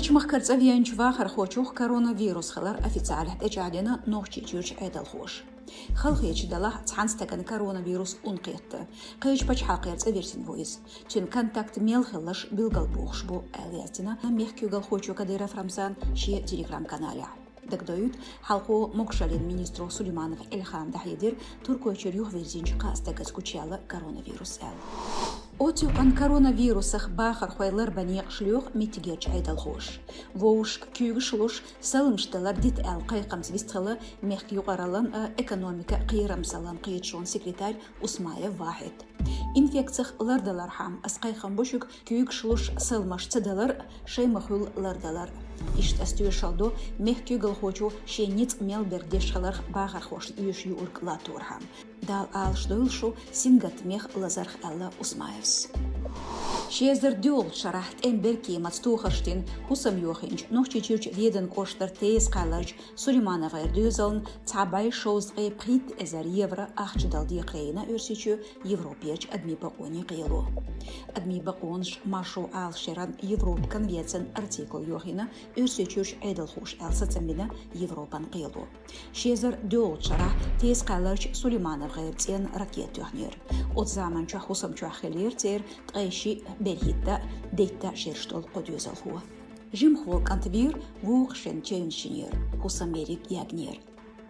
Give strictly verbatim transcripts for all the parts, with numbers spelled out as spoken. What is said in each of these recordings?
Чумахкар цӀавеанчу вахархочух коронавирус хилар официалехь тӀечӀагӀдина Нохчийчуьрчу Ӏедалхоша. Халахеташ далахь, цхьана стагана коронавирус ун кхетта. Кхечу пачхьалкхера цӀа вирзина ву иза. Цуьнан контакт мел хилларш билгалбохуш бу, аьлла яздина мехкан куьйгалхочо Кадыров Рамзана шен Telegram-каналехь. Дагадоуьйту, хьалхо могушаллин министро Сулейманов Ӏелихана дӀахьедира, Туркойчуьра юхавирзинчу кхаа стагаза гучуяьлла коронавирус аьлла. Оцу юкъанна коронавирусах бахархой ларбан некъаш лоьху меттигерчу Ӏедалхоша. Вовшашка куьйгаш луш, саламаш далар дита аьлла кхайкхамца вистхилла мехкан юкъараллин а, экономикан а кхерамзаллин кхеташонан секретарь Усмаев Вахьид. Инфекцих лардалархьама, ас кхайкхам бу шуьга, куьйгаш луш саламаш ца далар а, шайн ма-хуьллу лардалар а. Иштта ас тоьшалла до мехкан куьйгалхочо шен ницкъ мел бер деш хиларх бахархошна оьшуш юург латторхьама. Дала Ӏалашдойла шу сингаттамех, лазарх, аьлла Усмаевс. Ши эзар доьалгӀачу шарахь тӀеман беркеманца тохарш дина хӀусам йохийначу Нохчийчуьрчу Веданан кӀоштара Теза-кхаьлларчу СулеймановгӀеран доьзална цхьа бӀе шовзткъе пхийтта эзар евро ахча дала декхаре йина Оьрсийчоь Европерчу адамийн бакъонийн кхело. Адамийн бакъонаш маршо Ӏалашъяран Европан конвенцин артикл йохийна Оьрсийчуьрчу Ӏедалхоша аьлла сацам бина Европан кхело. Ши эзар доьалгӀачу шарахь Теза-кхаьлларчу СулеймановгӀеран цӀенна ракета тоьхнера. Оцу заманчохь хӀусам чохь хиллера церан ткъе шиъ, берхӀитта, дейтта шераш долу кхо доьзалхо. Жимахволу кӀант вийра, вукху шен чевнаш йинера, хӀусам ерриг ягнера.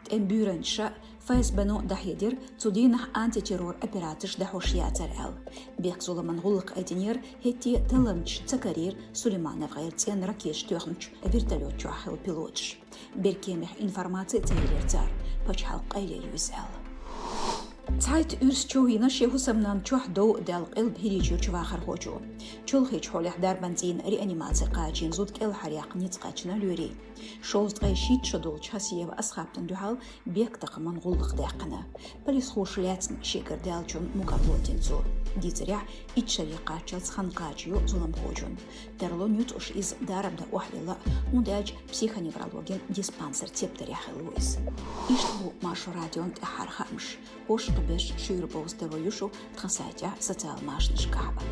ТӀеман буьйранчаша ФСБ-но дӀахьедира, цу дийнахь антитеррор операцеш дӀахьош яцара аьлла. Бехк-зуламан гӀуллакх айдинера, хӀетте а талламчаш ца карийра СулеймановгӀеран цӀенна ракеташ тоьхначу вертолет чохь хилла пилоташ. Беркемехь информаци ца елира цара, пачхьалкх къайле ю иза аьлла. Цхьайтта уьрс чу йина шен хӀусамнанна чохь дов а даьлла Къилба ХӀирийчуьрчу вахархочо. Чолхечу хьолехь дарбан цӀийнан реанимаци кхачийна зуда кӀелхьаръяккха ницкъ кхаьчна лоьрийн. Шовзткъе шийтта шо долчу Хасиева Асхабтана дуьхьал бехктакхаман гӀуллакх даьккхина. Полисхоша лаьцна шегара даьллачунна мукӀарло дина цо. Дийцарехь, итт шаре кхаччалц хан кхачайо зуламхочун. Тарло нуьцкъаш иза дарба дан охьавилла, хӀунда аьлча психоневрологин диспансер тептарехь хилла ву иза. Иштта бу Маршо радион тӀаьххьара хаамаш. ХӀорш кхин берш шуьйра бовза таро ю шу тхан сайтехь, социал машанашкахь а.